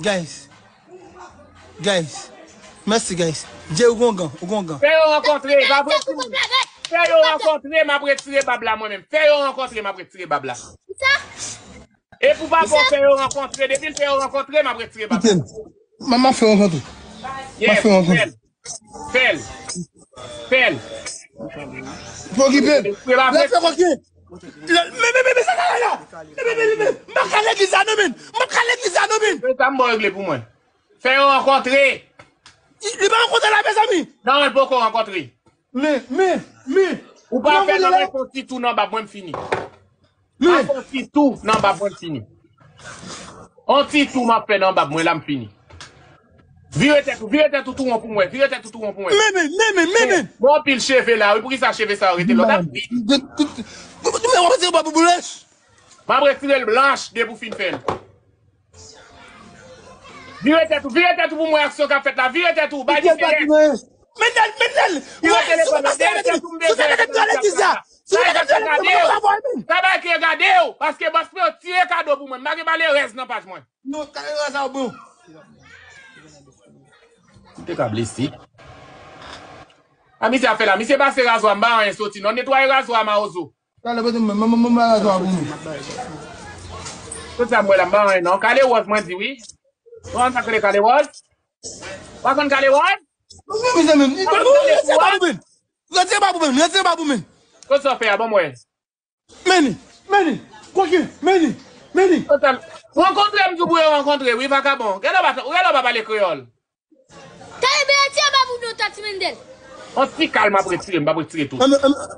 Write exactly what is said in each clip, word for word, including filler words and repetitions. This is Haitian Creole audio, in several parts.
Guys. Guys. Mèsi, guys. Jay, ou gon gan, ou gon gan. Fè yo rankontre, pa vre timoun. Fè yo rankontre, m ap retire bab la mwen menm. Fè yo rankontre, m ap retire bab la. E pou pa bon fè yo rankontre, depi l fè yo rankontre, m ap retire bab la. Kite l. M, m ap fè yo rankontre. M ap fè yo rankontre. Fè l. Fè l. Fè l. Fè l. Lè fè koke. Men, men, men, men, sa la, la. Men, men, men, men, men. M ap kale legliz la, non, men. M ap kale legliz la, non, men. Se sa m ba w regle pou mwen. Fè yo rankontre. Li, li pa rankontre la, mezanmi. Non, l poko rankontre. Men, men, men. Ou pa fè non, men fè yon ti tou nan bab mwen, m fini. Men. Ap fè yon ti tou nan bab mwen, m fini. Yon ti tou m ap fè nan bab mwen, la m fini. Vire tèt ou, vire tèt ou tou won pou mwen, vire tèt ou tou won pou mwen. Men, men, men, men, men, men. Bon, anpil cheve la, wi, poukisa cheve sa yo rete lòt ap vin? Men w ap retire bab ou blanch. M ap retire l blanch depi w fin fè l. Vire tèt ou, vire tèt ou pou mwen aksyon k ap fèt la, vire tèt ou, bay diferans. Mennel, Mennel, wè, si w pa pase avèk li, si w pa mete m nan legliz la, si w pa mete m nan legliz la, mwen pa ka vwa menm. Sa bay kè gade w, paske bòs mwen yo tire kado pou mwen, m pa gen malerèz nan paj mwen. Non, kado sa bon. M te ka blese. A misye ap fè la, misye pase razwa, m pa anyen soti non, netwaye razwa mawozo. Talè pote mwen, mwen, mwen, mwen, mwen, mwen, mwen. Tout sa m wè la, m pa anyen non. Kale wòz mwen di wi. Ou konn sa k rele kale wòz? Ou pa konn kale wòz? Mwen, mwen, mwen, mwen, mwen, mwen, mwen, mwen, mwen. Retire pa pou mwen, retire pa pou mwen. Kot sa w fè a, ban m wè. Meni, meni, kokin, meni, meni. Rankontre m di w pou yo rankontre wi, vakabon. Gade w pa, gade w pa pale kreyòl. Talè byen retire pa pou nou, Tati Mendel. Yon ti kal m ap retire, m p ap retire tout.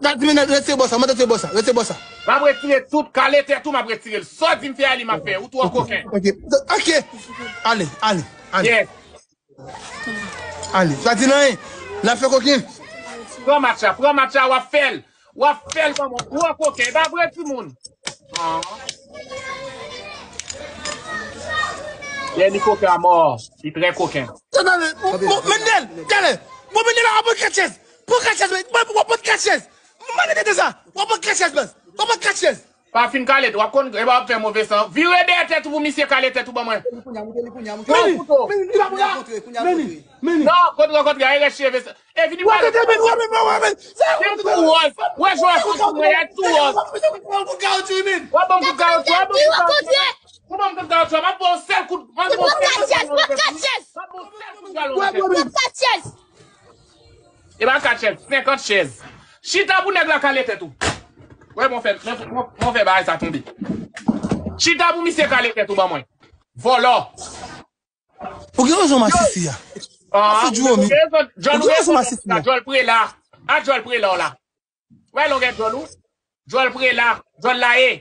Tati Mendel, retire bò sa, mande retire bò sa, retire bò sa. M ap retire tout, kale tèt ou, m ap retire l. Sa w di m fè a, li m ap fè. Ou twò koken. Ok, ok. Ale, ale, ale. Yes. Ale, pa di nan anyen. L ap fè koken. Pran match la, pran match la, w ap fè l. W ap fè l kòman? Gwo koken, e pa vre, timoun? Lè li koken a mò, li trè koken. Tande, Mendel, tande. Bon, Mendel, w ap pran kat chèz. Pran kat chèz, w ap pran kat chèz. Mwen, mwen, sa. W ap pran kat chèz, baz. W ap pran kat chèz. Pa fin kale, w ap konn, e pa w ap fè move san. Vire dèyè tèt ou pou misye kale tèt ou ban mwen. Meni, meni, li pa pou la. Meni, meni. Non, kote rankontre a, e rès cheve sa. E vini pale. Wè, men, wè, men, wè, men. Se tou wòz. Wè, jwè fout mwen, e tou wòz. W ap ban m kout kawotchou, w ap ban m kout kawotchou. Ou ban m tout gad sa, m ap ba w sèl kout, m ap ba w sèl kout galon nan tèt ou. M ap ba w sèl kout galon nan tèt ou. E pa kat chèz, senkant chèz. Chita pou nèg la kale tèt ou. Wè, mwen fè, mwen, mwen, mwen fè bagay sa tonbe. Chita pou misye kale tèt ou ban mwen. Vòlò. Ou gen rezon, masisi a. Ah, ou gen rezon, djòl ou gen rezon, masisi a. Djòl prela. A djòl prela w la. Wè longè djòl ou. Djòl prela. Djòl la ye.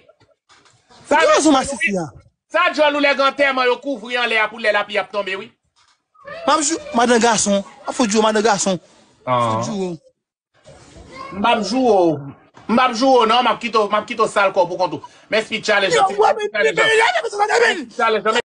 Ou gen rezon, masisi a. Sa djòl ou lè gen antèman yo kouvri anlè a pou lè lapli ap tonbe wi. M ap jou madan gason. M ap fout jou madan gason. M ap fout jou. M p ap joure w. M p ap joure w non, m ap kite w, m ap kite w sal kò w pou kont ou. Men speed challenge lan, speed challenge lan. Speed challenge lan.